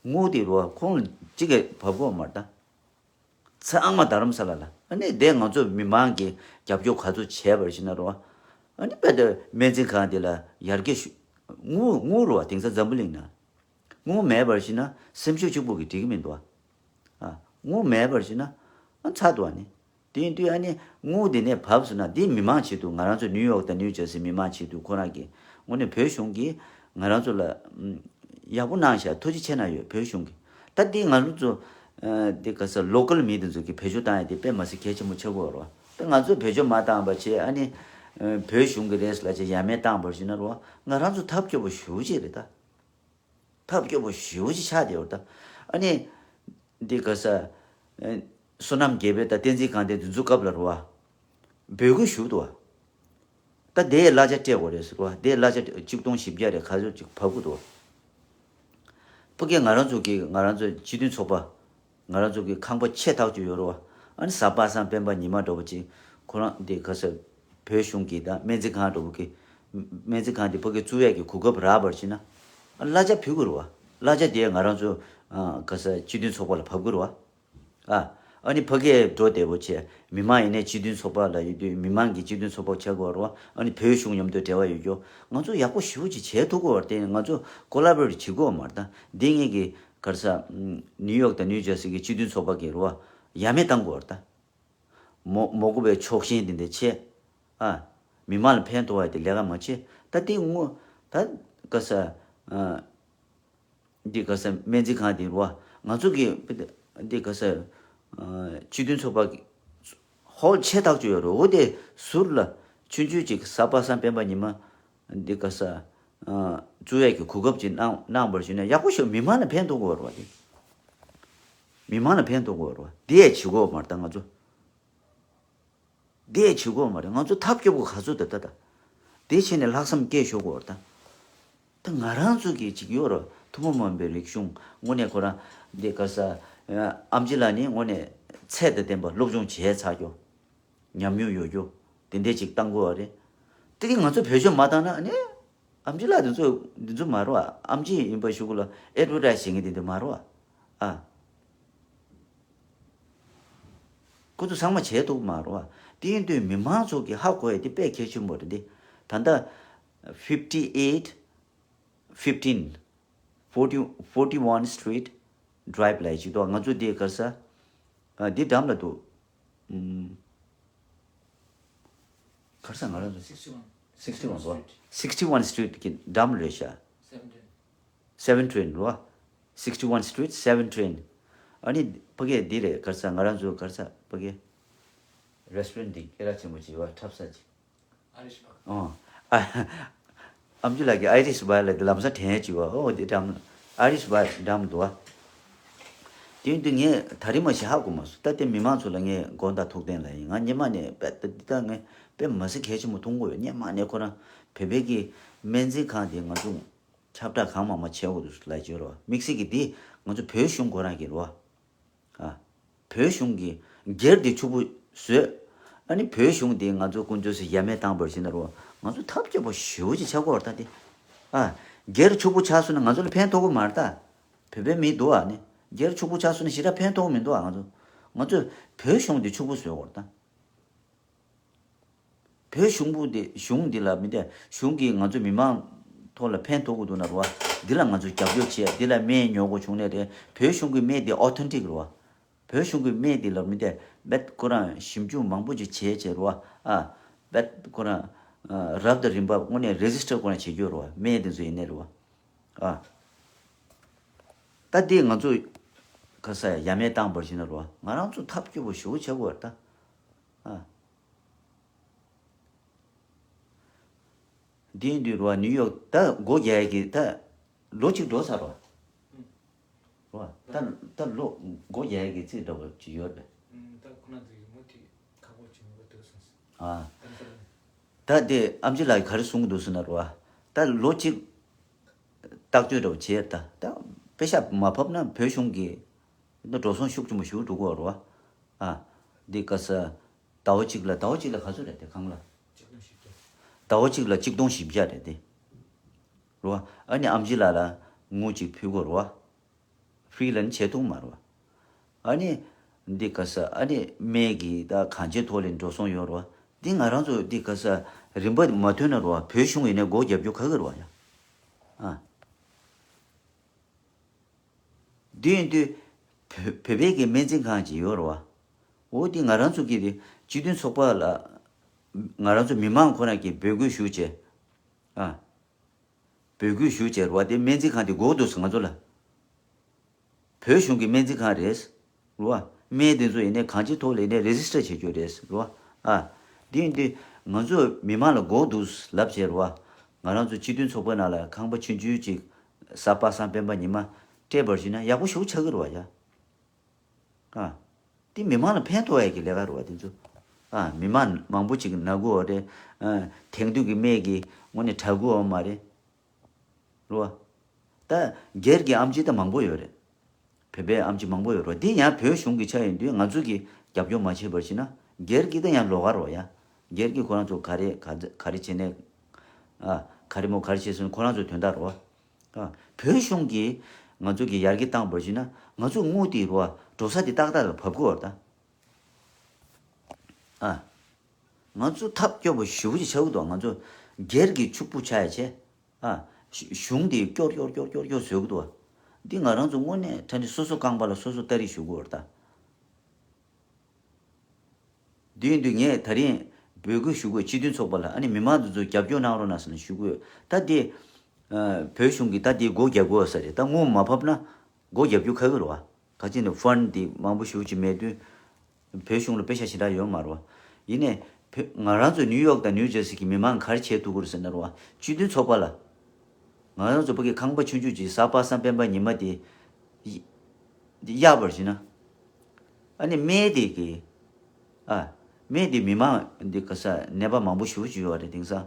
དངུལ་དེ་རེད་བ་ཁོང་ལ་གཅིག་གིས་བབས་དགོས་མ་རེད་ད། ཚང་མ་རྡ་རམ་ས་ལ་ལ་ཨ་ནི་དེ་ང་ཚོ་མི་མང་གིས་རྒྱབ་སྐྱོར་ག་ཚོད་བྱས་པར་ཞིག་ན་རེད་བ། ཨ་ནི་དཔེ་དེ་སྨན་རྩིས་ཁང་དེ་ལ་ཡར་རྒྱས་ཞུ། དངུལ་དངུལ་རེད་བ་དེང་སང་འཛམ་བུ་གླིང་ན། དངུལ་མེད་པར་ཞིག་ན་སེམས་ཤུགས་གཅིག་པོ་གིས་འགྲིག་གི་མི་འདུག་བ། ཨ། དངུལ་མེད་པར་ཞིག་ན་ཨ་ཚར་འདུག་བ་ནི། དེ་ཡིན་དུས་ཨ་ནི་དངུལ་འདི་ནས་བབས་སོང་ན་འདི་མི་མང་ཆེད་དུ་ང་རང་ཚོ་ནིའུ་ཡོག་དང་ནིའུ་ཇར་སི་མི་མང་ཆེད་དུ་ཁོ་རང་གིས་དངོས་གནས་བོད་གཞུང་གིས་ང་རང་ཚོ་ལ་ཨམ་ཡག་པོ་གནང་ཤག་ཐུགས་རྗེ་ཆེ་གནང་ཡོད་བོད་གཞུང་གིས། ད་འདི་ང་རང་ཚོ་ ཨ་དེ་ག་ས་ལོ་ཀལ་མི་དེ་ཚོ་གི་བེད་སྤྱོད་བཏང་ཡ་དེ་དཔེ་མ་སྲིད་གལ་ཆེན་པོ་ཆགས་ཀྱི་ཡོད་རེད་བ། དེ་ང་ཚོས་བེད་སྤྱོད་མ་བཏང་བ་བྱས་ཨ་ནི་ཨ་བོད་གཞུང་གི་རེད་ལབ་བྱས་ཡ་མེད་བཏང་བར་ཞུས་ན་རེད་བ། ང་རང་ཚོ་ཐབས་སྐྱོ་པོ་ཞེ་པོ་ཅིག་རེད་ད། ཐབས་སྐྱོ་པོ་ཞེ་པོ་ཅིག་ཆགས་བསྡད་ཡོད་རེད་ད། ཨ་ནི་འདི་ག་ས་ཨ་བསོད་ནམས་རྒྱས་པའི་ད་བསྟན་འཛིན་སྒང་སྟེང་དེ་ཚོའི་སྐབས་ལ་རེད་བ། འབོད་སྐུལ་ཞུ་འདུག་བ། ད་དེའི་གླ་ཆ་སྤྲད་དགོས་རེད་ཟེར་བ། དེའི་གླ་ཆ་གཅིག་སྟོང་བཞི་བརྒྱ་རེད་ག་ཚོད་ཅིག་བབས་ཀྱི་འདུག་ཕ་གི་ང་རང་ཚོ་གི་ང་རང་ཚོའི་སྤྱི་མཐུན་ཚོགས་པ། ང་རང་ཚོ་གི་ཁང་པ་ཆེ་ཐག་ཆོད་ཡོད་རེད་བ། ཨ་ནི་གཟའ་པ་སངས་སྤེན་པ་ཉི་མ་འདྲ་པོ་ཅིག་ཁོ་རང་དེ་ག་ས་བོད་གཞུང་གི་ད་སྨན་རྩིས་ཁང་འདྲ་པོ་གི་སྨན་རྩིས་ཁང་དེ་ཕ་གི་བཙུགས་ཡས་ཀྱི་གོ་སྐབས་རག་པར་བྱས་ན། ཨ་གླ་ཆ་ཕུལ་དགོས་རེད་བ། གླ་ཆ་དེ་ང་རང་ཚོ་ཨ་ག་ས་སྤྱི་མཐུན་ཚོགས་པ་ལ་བབས་དགོས་རེད་བ། ཨ། ཨ་ནི་ཕ་གིར་འགྲོ་བདེ་པོ་བྱས། མི་མང་ཡིན་ནའི་སྤྱི་མཐུན་ཚོགས་པ་ལ་ཡོད་དུས་མི་མང་གི་སྤྱི་མཐུན་ཚོགས་པ་ཆགས་དགོས་རེད་བ། ཨ་ནི་བོད་གཞུང་མཉམ་དུ་འབྲེལ་བ་ཡོད་རྒྱུ། ང་ཚོ་ཡག་པོ་ཞེ་པོ་ཅིག་བྱས་ཐུབ་ཀྱི་ཡོད་རེད་དེ། ང་ཚོ་ཀོ་ལ་བོ་རེ་བྱེད་དགོས་མ་རེད་ད། འདི་ངེད་ཀྱི་ག་རེ་ཟ། ནིའུ་ཡོག་དང་ནིའུ་ཇར་སི་གི་སྤྱི་མཐུན་ཚོགས་པ་གི་རེད་བ། ཡ་མེད་བཏང་དགོས་རེད་ད། མོ་མོ་གུ་བའི་ཕྱོགས་ཞེན་དེ་འདྲ་བྱས། ཨ། མི་མང་ལ་ཕན་ཐོགས་པ་དེ་ལས་ཀ་མ་བྱས། ད་དེ་ངོ་། ད་ག་ས། ཨ། འདི་ག་ས་སྨན་རྩིས་ཁང་དེ་རེད་བ། ང་ཚོ་གི་འདི་ག་ས། ཨ། སྤྱི་མཐུན་ཚོགས་པ་གི་ཧོལ་ཆེ་ཐག་ཆོད་ཡོད་རེད། འོ་དེ་ཟུར་ལ་ཆུང་ཆུང་ཅིག་གཟའ་པ་སངས་སྤེན་པ་ཉི་མ་འདི་ག་ས། ཨ། བཙུགས་ཡས་ཀྱི་གོ་སྐབས་ཅིག་གནང་གནང་བར་ཞུས་ན་ཡག་པོ་ཞིག་མི་མང་ལ་ཕན་ཐོགས་ཀྱི་ཡོད་རེད་བ། དེ་མི་མང་ལ་ཕན་ཐོགས་ཀྱི་ཡོད་རེད་བ། དེ་ཡས་བྱེད་དགོས་མ་རེད་ད་ང་ཚོ། དེ་བྱེད་དགོས་མ་རེད། ང་ཚོ་ཐབས་སྐྱོ་པོ་ག་ཚོད་དེ་ད་ད། དེ་བྱས་ནས་ལྷག་བསམ་སྐྱེ་ཤོག་གོ་ད། ད་ང་རང་ཚོ་གི་ཅིག་ཡོད་རེད། ཐུན་མོང་མ་ཡིན་པའི་རིག་གཞུང་དངོས་གནས་ཁོ་རང་འདི་ག་ས། ཨམ་ཆི་ལགས་ནི་དངོས་གནས་ཚད་དང་ལྡན་པ་སློབ་སྦྱོང་བྱས་ཚར་རྒྱུ། ཉམས་མྱོང་ཡོད་རྒྱུ། དེ་འདྲས་ཅིག་བཏང་དགོས་པ་རེད། དེ་གི་ང་ཚོ་བེད་སྤྱོད་མ་བཏང་ན་ནི། ཨམ་ཆི་ལགས་འདི་ཚོ་འདི་ཚོ་མ་རེད་བ། ཨམ་ཆི་ཡིན་པ་ཞུ་གི་ལ་ཨེ་ཌ་ཝར་ཊའི་ཛི་བྱེད་མཁན་དེ་འདྲ་མ་རེད་བ། ཨ། ཁོ་ཚོ་ཚང་མ་བྱས་འདུག་མ་རེད་བ། དེ་ཡིན་དུས་མི་མང་ཚོ་གི་ཧ་གོ་ཡ་དེ་དཔེ་གལ་ཆེན་པོ་རེད་དེ། ད་ལྟ་fifty eight fifteen, forty, forty one Street Drive ལབ་ཅིག་འདུག་ང་ཚོ་དེ་ག་རེ་ཟ། ཨ། དེ་འགྲམ་ལ་འདུག་ཨུམ། ག་རེ་ཟ་ང་རང་ཚོ། sixty one, sixty one འདུག sixty one Street གི་འགྲམ་རེད་ཤག seven train རོ། sixty one Street seven train། ཨ་ནི་ཕ་གི་འདི་རེད། ག་རེ་ཟ་ང་རང་ཚོ་ག་རེ་ཟ་ཕ་གི་restaurant འདི་སྐད་གྲགས་ཆེན་པོ་ཅིག་ཡོད་པ། འཁྲབ་ས་ཅིག Irish Bar. ཨོ། ཨ། ཨམ་ཆི་ལགས་ཀྱི་Irish Bar ལ་འདི་ལམ་སང་དྲན་ཡ་ཅིག་ཡོད་པ། ཨོ་འདི་འགྲམ་Irish Bar འགྲམ་འདུག་བ། དེ་ཡིན་དུས་ངས་ད་རིང་མ་ཞིག་ཧ་གོ་མ་སོང་། ད་དེ་མི་མང་ཚོ་ལ་ངས་དགོངས་དག་ཐུགས་བདེན་ལ་ཡིན། ང་སྔོན་མ་ནས་དཔེ་ད་འདི་ད་ངས་དཔེ་མ་སྲིད་གལ་ཆེན་པོ་མཐོང་གི་ཡོད། སྔོན་མ་ནས་ཁོ་རང་བོད་པའི་གི་སྨན་རྩིས་ཁང་དེ་ང་ཚོ་ཁྱབ་བསྒྲགས་གང་མང་མང་བྱེད་དགོས་འདུག་ལབ་བརྗོད་རོགས། དམིགས་བསལ་གྱི་འདི་ང་ཚོ་བོད་གཞུང་ཁོ་རང་གི་རོ། ཨ། བོད་གཞུང་གི་སྒེར་དེ་ཕྱུག་པོ་བཟོས། ཨ་ནི་བོད་གཞུང་དེ་ང་ཚོ་དཀོན་མཆོག་སུ་ཡ་མེད་བཏང་བར་ཕྱིན་ན་རོ། ང་ཚོ་ཐབས་སྐྱོ་པོ་ཞེ་པོ་ཅིག་ཆགས་ཀྱི་ཡོད་རེད་ད་དེ། ཨ། སྒེར་ཕྱུག་པོ་ཆགས་སོང་ན་ང་ཚོ་ལ་ཕན་ཐོགས་ཀྱི་མ་རེད་ད། བོད་པའི་མི་འདུག་ཨ་ནི། སྒེར་ཕྱུག་པོ་ཆགས་སོང་ན་ཞེ་དྲག་ཕན་ཐོགས་ཀྱི་མི་འདུག་ཨ། ང་ཚོ། ང་ཚོས་བོད་གཞུང་དེ་ཕྱུག་པོ་བཟོས་ཡོད་རེད་ད། བོད་གཞུང་པོ་འདི་གཞུང་འདི་ལ་མི་འདི་གཞུང་གིས་ང་ཚོ་མི་མང་ཐོག་ལ་ཕན་ཐོགས་ཀྱི་འདུག་ན་རོ། འདི་ལ་ང་ཚོ་རྒྱབ་སྐྱོར་བྱེད། འདི་ལ་སྨན་ཉོ་དགོས་བྱུང་ནའི་རེད། བོད་གཞུང་གི་སྨན་འདི་ཨོ་ཐེན་ཊིག་རོ། བོད་གཞུང་གི་སྨན་འདི་ལ་མི་འདི་རྦད་ཁོ་རང་ཞིབ་འཇུག་མང་པོ་ཅིག་བྱས་བྱས་རོ། ཨ། རྦད་ཁོ་རང་རབ་དང་རིམ་པ་དངོས་གནས་རེ་ཇི་སི་ཊར་ཁོ་རང་བྱེད་རྒྱུ་རོ། སྨན་འདི་ཚོ་ཡིན་ནའི་རོ། ཨ། ད་འདི་ང་ཚོ་ག་ས་ཡ་མེད་བཏང་བར་ཕྱིན་ན་རོ། ང་རང་ཚོ་ཐབས་སྐྱོ་པོ་ཞེ་པོ་ཆགས་ཀྱི་ཡོད་རེད་ད། ཨ། འདི་ཡིན་དུས་རོ། ནིའུ་ཡོག་ད་སྒོ་རྒྱག་ཡས་ཀྱི་ད་ལོ་གཅིག་འགྲོ་ཚར་རོ། རོ། ད་ད་ལོ་སྒོ་རྒྱག་ཡས་ཀྱི་རྩིས་འདྲ་བོ་ཅིག་ཡོད་རེད། ད་ཁོ་ན་ཚོ་ཡི་མོ་དེ་ཁག་པོ་ཅིག་མི་འདུག་གསུངས་སོང་། ཨ། ད་དེ་ཨམ་ཆི་ལགས་ག་རེ་གསུང་གི་འདུག་ཟེར་ན་རོ། ད་ལོ་གཅིག་བརྟག་དཔྱད་འདྲ་བོ་བྱས། ད་ད་པེ་ཤ་མ་ཕབ་ན་བོད་གཞུང་གི་ད་འགྲོ་སོང་ཤུགས་ཆེན་པོ་ཞིག་འགྲོ་གི་ཡོད་རེད་བ། ཨ། འདི་ག་ས་ཟླ་བ་གཅིག་ལ་ཟླ་བ་གཅིག་ལ་ག་ཚོད་རེད་དེ་གང་ལ། ཟླ་བ་གཅིག་ལ་གཅིག་སྟོང་བཞི་བརྒྱ་རེད་དེ། རེད་བ། ཨ་ནི་ཨམ་ཆི་ལགས་ལ་དངུལ་གཅིག་ཕུལ་དགོས་རེད་བ། ཧྥི་རི་ལན་བྱེད་ཐུབ་མ་རེད་བ། ཨ་ནི་འདི་ག་ས་ཨ་ནི་སྨན་གྱི་ད་གང་ཅིའི་ཐོག་ལ་འགྲོ་སོང་ཡོད་རེད་བ། འདི་ང་རང་ཚོ་འདི་ག་ས་རིན་པ་མ་ཐོན་ན་རེད་བ། བོད་གཞུང་ཡིན་ནའི་སྒོ་རྒྱབ་རྒྱུ་ག་གི་རེད་བ་ཡ། ཨ། འདི་ཡིན་དུས་བོད་བོད་པའི་གི་སྨན་རྩིས་ཁང་ཅིག་ཡོད་རེད་བ། འོ་འདི་ང་རང་ཚོ་གི་དེ་སྤྱི་མཐུན་ཚོགས་པ་ལ་ང་རང་ཚོ་མི་མང་ཁོ་རང་གིས་འབོད་སྐུལ་ཞུ་བྱས། ཨ། འབོད་སྐུལ་ཞུ་བྱས་རེད་བ། དེ་སྨན་རྩིས་ཁང་དེ་དགོས་འདུག་ཟེར་ང་ཚོ་ལ། བོད་གཞུང་གི་སྨན་རྩིས་ཁང་རེད། རེད་བ། སྨན་དེ་ཚོ་ཡིན་ནའི་གང་ཅིའི་ཐོག་ལ་ཡིན་ནའི་རེ་ཇི་སི་ཊར་བྱེད་རྒྱུ་རེད་རེད་བ། ཨ། དེ་ཡིན་དུས་ང་ཚོ་མི་མང་ལ་མགོ་འདུག་ལབ་བྱས་རེད་བ། ང་རང་ཚོ་སྤྱི་མཐུན་ཚོགས་པའི་ནང་ལ་ཁང་པ་ཆུང་ཆུང་ཅིག་གཟའ་པ་སངས་སྤེན་པ་ཉི་མ་སྤྲད་པར་བྱས་ན་ཡག་པོ་ཞེ་པོ་ཆགས་ཀྱི་རེད་བ་ཡ། ཨ། དེ་མི་མང་ལ་ཕན་ཐོགས་ཡ་གི་ལས་ཀ་རེད་བ་དེ་ཚོ། ཨ། མི་མང་མང་པོ་ཅིག་ན་གི་ཡོད་རེད། ཨ། དེང་དུས་ཀྱི་སྨན་གྱི་དངོས་གནས་དྲག་གི་ཡོད་མ་རེད། རེད་བ། ད་སྒེར་གྱི་ཨེམ་ཆི་ད་མང་པོ་ཡོད་རེད། བོད་པའི་ཨེམ་ཆི་མང་པོ་ཡོད་རེད་བ། འདི་ཡང་བོད་གཞུང་གི་ཆ་ཡིན་དུས་ང་ཚོ་གིས་རྒྱབ་སྐྱོར་མ་བྱས་པར་བྱས་ན་སྒེར་གྱི་ད་ཡང་ལོགས་ཀ་རེད་བ་ཡ། སྒེར་གྱི་ཁོ་རང་ཚོ་ག་རེ་ག་ག་རེ་བྱས་ནས། ཨ། ག་རེ་མོ་ག་རེ་བྱས་སོང་ཁོ་རང་ཚོའི་དོན་དག་རེད་བ། ཨ། བོད་གཞུང་གིས་ང་ཚོ་གི་ཡར་རྒྱས་བཏང་བར་བྱས་ན་ང་ཚོ་དངུལ་དེ་རེད་བ་འགྲོ་ས་དེ་ཏག་ཏག་ལ་བབས་ཀྱི་ཡོད་རེད་ད། ཨ། ང་ཚོ་ཐབས་སྐྱོ་པོ་ཞེ་པོ་ཅིག་ཆགས་ཀྱི་འདུག་ང་ཚོ་སྒེར་གྱི་ཕྱུག་པོ་ཆགས་ཡ་བྱས། ཨ། གཞུ་གཞུང་དེ་སྐྱོར་སྐྱོར་སྐྱོར་སྐྱོར་སྐྱོར་བཟོ་གི་འདུག་འདི་ང་རང་ཚོ་དངོས་གནས་དྲང་གནས་སོ་སོ་རྐང་པ་ལ་སོ་སོ་སྟ་རེ་ཞུ་གི་ཡོད་རེད་ད། དེ་ཡིན་དུས་ངས་ད་རིང་འབོད་སྐུལ་ཞུ་གི་ཡོད། སྤྱི་མཐུན་ཚོགས་པ་ལ་ཨ་ནི་མི་མང་དེ་ཚོ་རྒྱབ་སྐྱོར་གནང་རོགས་གནང་ཟེར་ནས་ཞུ་གི་ཡོད། ད་དེ། ཨ། བོད་གཞུང་གིས་ད་དེ་སྒོ་རྒྱབ་དགོས་ས་རེད། ད་དངུལ་མ་བབས་ན་སྒོ་རྒྱབ་རྒྱུ་ཁག་གི་རེད་བ། ག་ཅི་ནས་ཕན་ཌི་དེ་མང་པོ་ཞེ་པོ་ཅིག་མེད་དུས། བོད་གཞུང་ལ་པེ་ཤ་ཞེ་དྲག་ཡོད་མ་རེད་བ། ཡིན་ནའི་བོད་ང་རང་ཚོ་ནིའུ་ཡོག་དང་ནིའུ་ཇར་སི་གི་མི་མང་ག་རེ་བྱེད་ཐུབ་ཀྱི་རེད་ཟེར་ན་རེད་བ། སྤྱི་མཐུན་ཚོགས་པ་ལ། ང་རང་ཚོ་ཕ་གི་ཁང་པ་ཆུང་ཆུང་ཅིག་གཟའ་པ་སངས་སྤེན་པ་ཉི་མ་དེ་གཡར་བར་བྱས་ན། ཨ་ནི་སྨན་དེ་གི། ཨ། སྨན་དེ་མི་མང་འདི་ག་ས་ནད་པ་མང་པོ་ཞེ་པོ་ཅིག་ཡོད་རེད་དེང་སང་།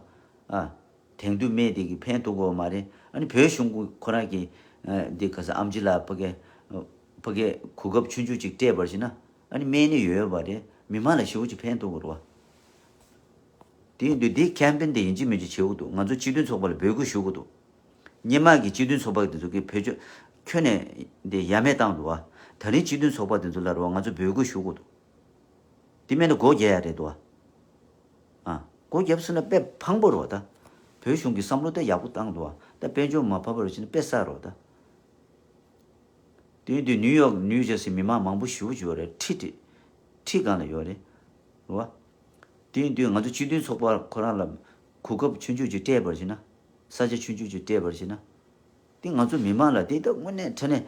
ཨ། དེང་དུས་སྨན་དེ་གི་ཕན་ཐོགས་ཀྱི་ཡོད་མ་རེད། ཨ་ནི་བོད་གཞུང་གི་ཁོ་རང་གི། ཨ། འདི་ག་ས་ཨེམ་ཆི་ལགས་ཕ་གི། ཕ་གི་གོ་སྐབས་ཆུང་ཆུང་ཅིག་སྤྲད་པར་བྱས་ན། ཨ་ནི་སྨན་ནི་ཡོད་ཡོད་པ་རེད། མི་མང་ལ་ཞེ་པོ་ཅིག་ཕན་ཐོགས་ཀྱི་རེད་བ། དེ་ཡིན་དུས་འདི་ཁེམ་པེན་དེ་ཡིན་གཅིག་མིན་གཅིག་བྱེད་དགོས་འདུག་ང་ཚོ་སྤྱི་མཐུན་ཚོགས་པ་ལ་འབོད་སྐུལ་ཞུ་དགོས་འདུག་སྔོན་མ་གི་སྤྱི་མཐུན་ཚོགས་པ་དེ་ཚོ་གིས་བེད་སྤྱོད་ཁྱོན་ནས་དེ་ཡ་མེད་བཏང་འདུག་བ། ད་རིང་སྤྱི་མཐུན་ཚོགས་པ་དེ་ཚོ་ལ་རེད་བ་ང་ཚོ་འབོད་སྐུལ་ཞུ་དགོས་འདུག་དེ་མིན་ན་སྒོ་རྒྱག་ཡ་རེད་འདུག་བ། ཨ། སྒོ་རྒྱབ་སོང་ན་དཔེ་ཕངས་པོ་རེད་བ་ད། བོད་གཞུང་གི་བསམ་བློ་དེ་ཡག་པོ་བཏང་འདུག་བ། ད་དཔལ་འབྱོར་མ་ཕབ་པར་བྱས་ན་དཔེ་བསགས་རེད་བ་ད། དེ་ཡིན་དུས་ནིའུ་ཡོག་ནིའུ་ཇར་སི་མི་མང་མང་པོ་ཞེ་པོ་ཅིག་ཡོད་རེད། ཁྲི་ཁྲི་ཁྲི་སྒང་ལ་ཡོད་རེད། རེད་བ། དེ་ཡིན་དུས་ང་ཚོ་སྤྱི་མཐུན་ཚོགས་པ་ཁོ་རང་ལ་གོ་སྐབས་ཆུང་ཆུང་ཅིག་སྤྲད་པར་བྱས་ན། ས་ཆ་ཆུང་ཆུང་ཅིག་སྤྲད་པར་བྱས་ན། དེ་ང་ཚོ་མི་མང་ལ་དེ་ད་དངོས་གནས་དྲང་གནས་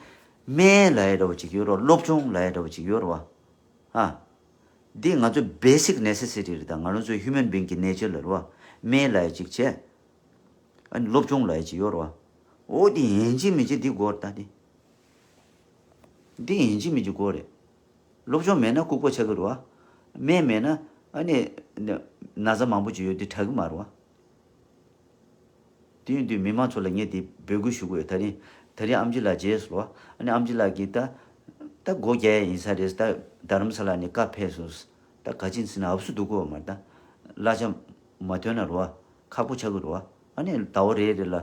སྨན་ལབ་ཡ་འདྲ་བོ་ཅིག་ཡོད་རེད་བ། སློབ་སྦྱོང་ལབ་ཡ་འདྲ་བོ་ཅིག་ཡོད་རེད་བ། ཨ། འདི་ང་ཚོ་བེ་སིག་ནེ་སེ་སི་ཊི་རེད་ད། ང་རང་ཚོའི་ཧིའུ་མན་བིང་གི་ནེ་ཅར་ལ་རེད་བ། སྨན་ལབ་ཡ་ཅིག་བྱས། ཨ་ནི་སློབ་སྦྱོང་ལབ་ཡ་ཅིག་ཡོད་རེད་བ། འོ་དེ་ཡིན་གཅིག་མིན་གཅིག་འདི་དགོས་རེད་ད་དེ། འདི་ཡིན་གཅིག་མིན་གཅིག་དགོས་རེད། སློབ་སྦྱོང་མེད་ན་ལྐུགས་པ་ཆགས་ཀྱི་རེད་བ། སྨན་མེད་ན་ཨ་ནི་ན་ཚ་མང་པོ་ཅིག་ཡོད་དེ་དྲག་གི་མ་རེད་བ། དེ་ཡིན་དུས་མི་མང་ཚོ་ལ་ངས་དེ་འབོད་སྐུལ་ཞུ་དགོས་ཡོད། ད་རིང་ད་རིང་ཨེམ་ཆི་ལགས་མཇལ་སོང་བ། ཨ་ནི་ཨེམ་ཆི་ལགས་ཀྱིས་ད་ད་སྒོ་རྒྱག་ཡ་ཡིན་ས་རེད། ད་རྡ་རམ་ས་ལ་ནས་བཀའ་ཕེབས་སོང་། ད་ག་ཅིན་ཟེར་ན་ཨབ་སུ་འདུག་གོ་མ། ད་གླ་ཆ་མ་ཐོན་ན་རེད་བ། ཁག་པོ་ཆགས་ཀྱི་རེད་བ། ཨ་ནི་ཟླ་བ་རེ་རེ་ལ་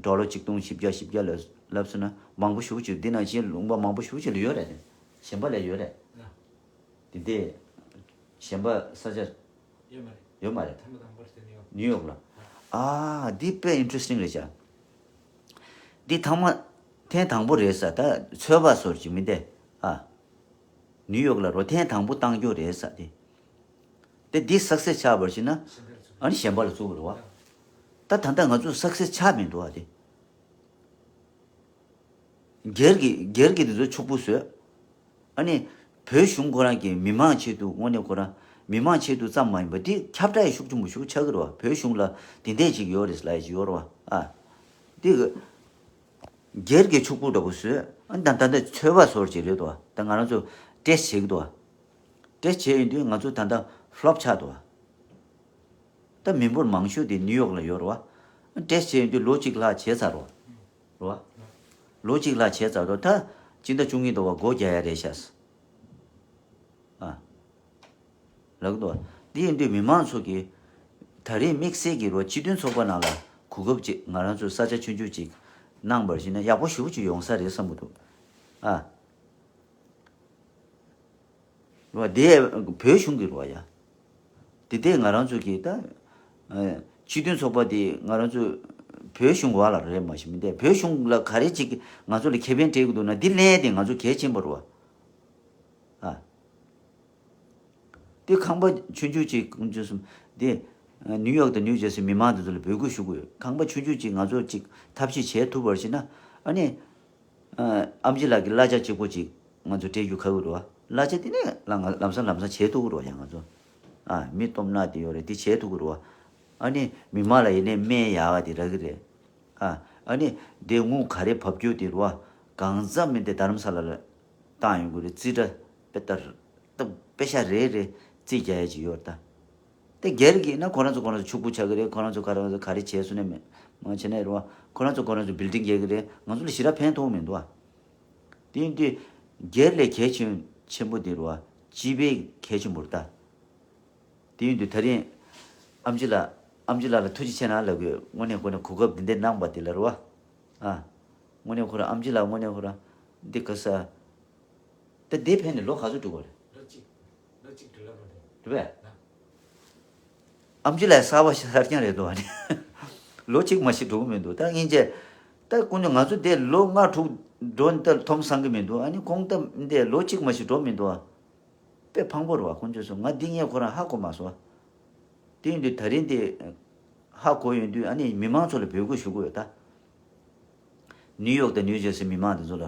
ཌོ་ལར་ཆིག་སྟོང་བཞི་བརྒྱ་བཞི་བརྒྱ་ལ་ལབ་སོང་ན་མང་པོ་ཞེ་པོ་ཅིག་འདི་ནང་བཞིན་ལུང་པ་མང་པོ་ཞེ་པོ་ཅིག་ལ་ཡོད་རེད། གཞན་པ་ལ་ཡོད་རེད། དེ་འདྲས་གཞན་པ་ས་ཆ་ཡོད་མ་རེད། ཡོད་མ་རེད། ཐེངས་མ་དང་པོ་རེད་ནིའུ་ཡོག་ནིའུ་ཡོག་ལ། ཨ། འདི་དཔེ་ཨིན་ཊི་རེ་སི་ཊིང་རེད་ཤག་འདི་ཐེངས་མ་ཐེངས་དང་པོ་རེད་ས། ད་ཚོད་དཔག་བཟོ་འདྲ་ཅིག་མིན་ཏེ། ཨ། ནིའུ་ཡོག་ལ་རོ་ཐེངས་དང་པོ་བཏང་རྒྱུ་རེད་ས་དེ། དེ་འདི་སག་སེ་སི་ཆགས་པར་བྱས་ན། ཨ་ནི་གཞན་པ་ལ་བཙུགས་པ་རེད་བ། ད་ད་ལྟ་ང་ཚོ་སག་སེ་སི་ཆགས་མི་འདུག་ཨ་དེ། སྒེར་གྱི་སྒེར་གྱི་དེ་ཚོ་ཕྱུག་པོ་བཟོས། ཨ་ནི་བོད་གཞུང་ཁོ་རང་གི་མི་མང་ཆེད་དུ་དངོས་གནས་ཁོ་རང་མི་མང་ཆེད་དུ་ཙམ་མ་ཡིན་པ་འདི་ཁྱབ་བསྒྲགས་ཤུགས་ཆེན་པོ་ཞིག་ཆགས་ཀྱི་རེད་བ། བོད་གཞུང་ལ་དེ་འདྲས་ཅིག་ཡོད་རེད་ལབ་ཡ་ཅིག་ཡོད་རེད་བ། ཨ། འདི་གི་སྒེར་གྱི་ཕྱུག་པོ་འདྲ་པོ་བཟོས། ཨ་ནི་ད་ད་ལྟ་ཚོད་དཔག་བཟོ་འདྲ་ཅིག་རེད་དོ། ད་ང་རང་ཚོ་ཊེ་སི་ཊི་བྱེད་ཀྱི་འདུག་བ། ཊེ་སི་ཊི་བྱས་ཡོང་དུས་ང་ཚོ་ད་ལྟ་ཕི་ལོབ་ཆགས་འདུག་བ། ད་མི་འབོར་མང་ཤོས་དེ་ནིའུ་ཡོག་ལ་ཡོད་རེད་བ། ཊེ་སི་ཊི་བྱས་ཡོང་དུས་ལོ་གཅིག་ལྷག་བྱས་ཚར་རེད་བ། རེད་བ། ལོ་གཅིག་ལྷག་བྱས་ཚར་རེད། ད་སྤྱི་ཟླ་བཅུ་གཉིས་ཟླ་བ་སྒོ་རྒྱག་ཡ་རེད་ཤག་ཨ། ལབ་ཀྱི་འདུག་བ། དེ་ཡིན་དུས་མི་མང་ཚོ་གིས་ད་རེས་དམིགས་བསལ་གྱི་རོ་སྤྱི་མཐུན་ཚོགས་པ་ནང་ལ་གོ་སྐབས་ཅིག་ང་རང་ཚོའི་ས་ཆ་ཆུང་ཆུང་ཅིག་གནང་བར་བྱས་ན་ཡག་པོ་ཞེ་པོ་ཅིག་ཡོང་ས་རེད་བསམ་གྱི་འདུག་ཨ། རོ་དེ་བོད་གཞུང་གི་རོ་ཡ། དེ་དེ་ང་རང་ཚོ་གི་ད་ཨ་སྤྱི་མཐུན་ཚོགས་པ་དེ་ང་རང་ཚོ་བོད་གཞུང་བ་ལ་རེད་མ་གཞི་མི་འདས། བོད་གཞུང་ལ་ག་རེ་ཅིག་ང་ཚོ་ལ་ཁེ་ཕན་སྤྲད་ཀྱི་འདུག་ན་འདི་ལན་དེ་ང་ཚོ་གལ་ཆེན་པོ་རེད་བ། ཨ། དེ་ཁང་པ་ཆུང་ཆུང་ཅིག་ཀུན་སྤྱོད་གསུམ་དེ་ནིའུ་ཡོག་དང་ནིའུ་ཇར་སི་མི་མང་དེ་ཚོ་ལ་འབོད་སྐུལ་ཞུ་དགོས། ཁང་པ་ཆུང་ཆུང་ཅིག་ང་ཚོ་ཅིག་ཐབས་ཤེས་བྱེད་ཐུབ་པར་བྱས་ན་ཨ་ནི། ཨ། ཨེམ་ཆི་ལགས་ཀྱི་གླ་ཆ་གཅིག་པོ་ཅིག་ང་ཚོ་སྤྲད་རྒྱུ་ཁག་གི་རེད་བ། གླ་ཆ་དེ་ནས་ལ་ང་ལམ་སང་ལམ་སང་བྱེད་ཐུབ་ཀྱི་རེད་བ། ཡ་ང་ཚོ་ཨ་མི་སྟོབས་ནག་དེ་ཡོད་རེད། དེ་བྱེད་ཐུབ་ཀྱི་རེད་བ། ཨ་ནི་མི་མང་ལ་ཡིན་ནའི་སྨན་ཡག་ག་དེ་རག་གི་རེད། ཨ་ཨ་ནི་དེ་དངུལ་ག་རེ་བབས་རྒྱུ་དེ་རེད་བ། གང་འཚམ་མིན་དེ་རྡ་རམ་ས་ལ་ལ་བཏང་ཡོང་གི་རེད། རྩིས་ཁྲ་དཔེ་ལྟར་ད་པེ་ཤ་རེ་རེ་རྩིས་རྒྱག་ཡ་ཅིག་ཡོད་རེད་ད། དེ་སྒེར་གྱི་ན་ཁོ་རང་ཚོ་ཁོ་རང་ཚོ་ཕྱུག་པོ་ཆགས་ཀྱི་རེད། ཁོ་རང་ཚོ་ག་རེ་ག་རེ་བྱས་སོང་ནས་མ་བྱས་ནས་རེད་བ། ཁོ་རང་ཚོ་ཁོ་རང་ཚོ་བིལ་ཌིང་རྒྱག་གི་རེད། ང་ཚོ་ལ་ཞེ་དྲག་ཕན་ཐོགས་མི་འདུག་བ། དེ་ཡིན་དུས་སྒེར་ལས་གལ་ཆེན་ཆེན་པོ་དེ་རེད་བ། སྤྱི་པའི་གལ་ཆེན་པོ་རེད་ད། དེ་ཡིན་དུས་ད་རིང་ཨམ་ཆི་ལགས་ཨམ་ཆི་ལགས་ལ་ཐུགས་རྗེ་ཆེ་གནང་ལབ་དགོས། དངོས་གནས་ཁོ་ནས་གོ་སྐབས་འདི་འདྲ་གནང་པ་དེ་ལ་རེད་བ། ཨ་དངོས་གནས་ཁོ་རང་ཨམ་ཆི་ལགས་དངོས་གནས་ཁོ་རང་འདི་ག་ས། ད་འདི་ཕན་ནས་ལོ་ག་ཚོད་འགྲོ་གི་རེད། ལོ་གཅིག་ལོ་གཅིག་འགྲོ་ལ་མ་རེད། རེད་པས། ཨམ་ཆི་ལགས་གསར་པ་ཞིག་གསར་རྐྱང་རེད་འདུག་ཨ་ནི། ལོ་གཅིག་མ་ཞིག་འགྲོ་གི་མི་འདུག་ད་སྙིང་རྗེ། ད་ཀུན་ནས་ང་ཚོ་འདི་ལོ་ལྔ་དྲུག་འགྲོ་ནི་ད་མཐོང་བསམ་གི་མི་འདུག་ཨ་ནི་ཁོང་ད་འདི་ལོ་གཅིག་མ་ཞིག་འགྲོ་མི་འདུག་ཨ། དཔེ་ཕངས་པོ་རེད་བ་ཁོང་ཚོས་སོ། ང་འདི་ངས་ཁོ་རང་ཧ་གོ་མ་སོང་བ། དེ་ཡིན་དུས་ད་རིང་འདི་ཧ་གོ་ཡོང་དུས་ཨ་ནི་མི་མང་ཚོ་ལ་འབོད་སྐུལ་ཞུ་དགོས་ཡོད་ད། ནིའུ་ཡོག་དང་ནིའུ་ཇར་སི་མི་མང་དེ་ཚོ་ལ།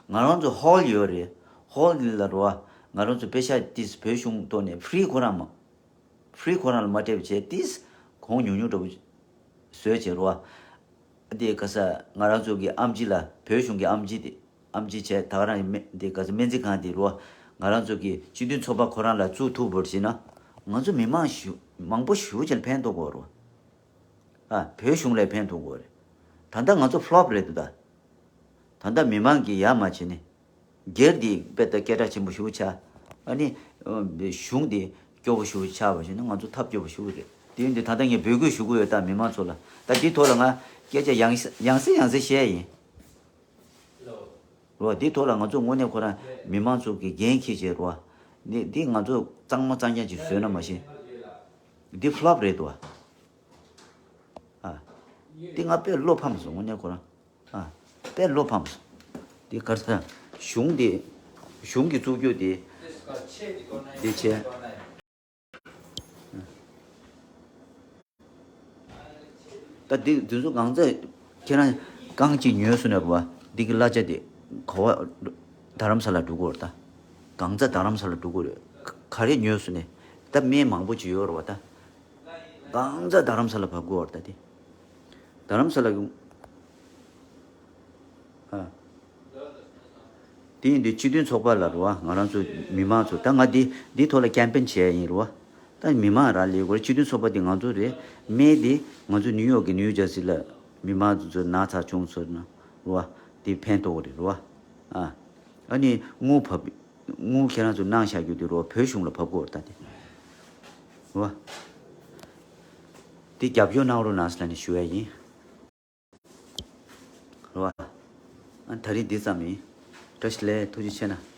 ང་རང་ཚོ་ཧོལ་ཡོད་རེད། ཧོལ་འདི་ལ་རོ། ང་རང་ཚོ་པེ་ཤ་ཏིས་བོད་གཞུང་ཐོག་ནས་ཧྥི་རི་ཁོ་རང་མ། ཧྥི་རི་ཁོ་རང་ལ་མ་སྤྲད་པ་བྱས་ཏིས་གོང་ཉུང་ཉུང་འདྲ་པོ་བཟོས་བྱས་རོ། དེ་ག་ས་ང་རང་ཚོ་གི་ཨམ་ཆི་ལ་བོད་གཞུང་གི་ཨམ་ཆི་དེ་ཨམ་ཆི་བྱས་ད་ག་རང་ཡི་མེ་དེ་ག་ས་སྨན་རྩིས་ཁང་དེ་རོ། ང་རང་ཚོ་གི་སྤྱི་མཐུན་ཚོགས་པ་ཁོ་རང་ལ་བཙུགས་ཐུབ་པར་བྱས་ན། ང་ཚོ་མི་མང་ཞུ་མང་པོ་ཞུ་བྱས་ལ་ཕན་ཐོགས་གོ་རོ། ཨ་བོད་གཞུང་ལ་ཕན་ཐོགས་དགོས་རེད། ད་ལྟ་ང་ཚོ་ཕ་ལོབ་རེད་འདུག་ད། ད་ལྟ་མི་མང་གིས་ཡ་མ་བྱས་ནས། སྒེར་འདི་དཔེ་ལྟ་སྐད་གྲགས་ཆེན་པོ་ཞུ་ཆ། ཨ་ནི་ཨ་གཞུང་འདི་སྐྱོ་པོ་ཞུ་ཆ་བ་བྱས་ན་ང་ཚོ་ཐབས་སྐྱོ་པོ་ཞུ་རེད། དེ་ཡིན་དུས་ད་ལྟ་ངས་འབོད་སྐུལ་ཞུ་དགོས་ཡོད་ད་མི་མང་ཚོ་ལ། ད་འདི་ཐོག་ལ་ང་སྐད་ཆ་ཡང་ཡང་སེ་ཡང་སེ་བཤད་ཡིན། རོ་འདི་ཐོག་ལ་ང་ཚོ་དངོས་གནས་ཁོ་རང་མི་མང་ཚོ་གི་འགན་འཁྱེར་བྱས་རོ། འདི་འདི་ང་ཚོ་གཙང་མ་གཙང་རྐྱང་ཅིག་བཟོས་ན་མ་ཤེས། འདི་ཕ་ལོབ་རེད་འདུག་ཨ། ཨ། འདི་ང་དཔེ་བློ་ཕམ་སོང་དངོས་གནས་ཁོ་རང་། ཨ། དཔེ་བློ་ཕམ་སོང་། འདི་གར་ས་གཞུང་འདི་གཞུང་གི་བཙུགས་རྒྱུ་འདི་འདི་བྱས། ད་འདི་འདི་ཚོ་གང་ཚ་ཁྱེད་རང་རྐང་གཅིག་ཉོས་སོང་ན་བ་འདི་གི་གླ་ཆ་དེ་ག་བ་རྡ་རམ་ས་ལ་འགྲོ་གི་ཡོད་རེད་ད། གང་ཚ་རྡ་རམ་ས་ལ་འགྲོ་གི་ཡོད་རེད། ག་རེ་ཉོས་སོང་ནས་ད་སྨན་མང་པོ་ཅིག་ཡོད་རེད་བ་ད། གང་ཚ་རྡ་རམ་ས་ལ་བབས་གི་ཡོད་རེད་ད་དེ། རྡ་རམ་ས་ལ་གི་ཨ། དེ་ཡིན་དུས་སྤྱི་མཐུན་ཚོགས་པ་ལ་རུ་བ་ང་རང་ཚོ་མི་མང་ཚོ་ད་ང་འདི་འདི་ཐོག་ལ་ཀེམ་པེན་བྱས་ཡིན་རུ་བ། ད་མི་མང་ར་ལས་སྐོར་སྤྱི་མཐུན་ཚོགས་པ་འདི་ང་ཚོ་རེད། སྨན་འདི་ང་ཚོ་ནིའུ་ཡོག་གི་ནིའུ་ཇར་སི་ལ་མི་མང་ཚོ་ན་ཚ་བྱུང་ཚོ་ན་རུ་བ་འདི་ཕན་ཐོགས་རེད་རུ་བ། ཨ་ཨ་ནི་དངུལ་བབས་དངུལ་ཁྱེད་རང་ཚོ་གནང་བཞག་རྒྱུ་འདི་རུ་བ་བོད་གཞུང་ལ་བབས་དགོས་རེད་ད་འདི་རུ་བ། འདི་རྒྱབ་སྐྱོར་གནང་རོགས་གནང་ཟེར་ལ་ནི་ཞུ་ཡ་ཡིན། རེད་བ། ཨ་ད་རིང་འདི་ཙམ་ཡིན། བཀྲ་ཤིས་བདེ་ལེགས། ཐུགས་རྗེ་ཆེ་གནང་།